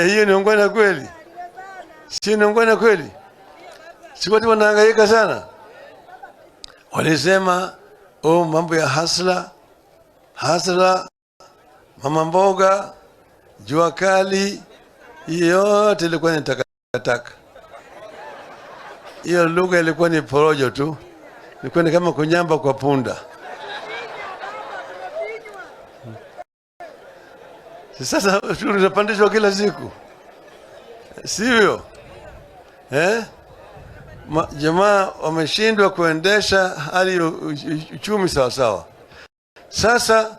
Hiyo ni ungwana kweli? Si ni ungwana kweli? Si watu wanahangaika sana? Walisema oh, mambo ya hustler hustler, mama mboga, jua kali, hiyo yote ilikuwa ni takataka. Hiyo lugha ilikuwa ni porojo tu, ilikuwa ni kama kunyamba kwa punda. Sasa tunapandishwa kila siku, sivyo? Eh? Jamaa wameshindwa kuendesha hali ya uchumi sawa sawa. Sasa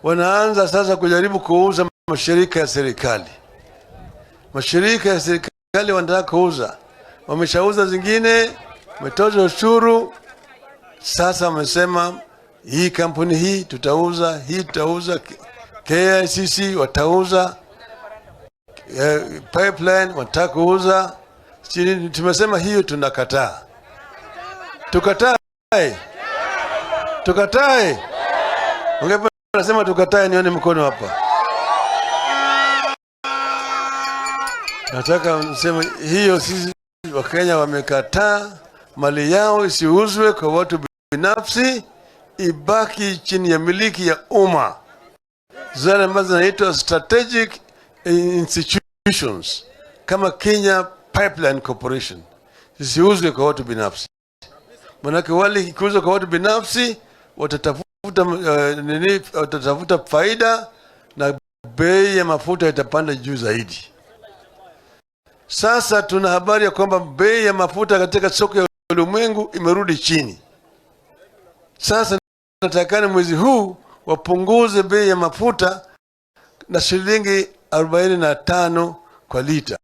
wanaanza sasa kujaribu kuuza mashirika ya serikali. Mashirika ya serikali wanataka kuuza, wameshauza zingine, wametoza ushuru. Sasa wamesema hii kampuni hii tutauza, hii tutauza, KICC watauza, pipeline wanataka kuuza. Tumesema hiyo tunakataa. Tukatae, tukatae. Ungependa nasema tukatae, nione mkono hapa. Nataka niseme hiyo, sisi Wakenya wamekataa mali yao isiuzwe kwa watu binafsi, ibaki chini ya miliki ya umma, zile ambazo zinaitwa strategic institutions kama Kenya Pipeline Corporation zisiuzwe kwa watu binafsi. Manake wale ikiuzwa kwa watu binafsi watatafuta nini, watatafuta faida na bei ya mafuta itapanda juu zaidi. Sasa tuna habari ya kwamba bei ya mafuta katika soko ya ulimwengu imerudi chini. Sasa natakana mwezi huu wapunguze bei ya mafuta na shilingi 45 kwa lita.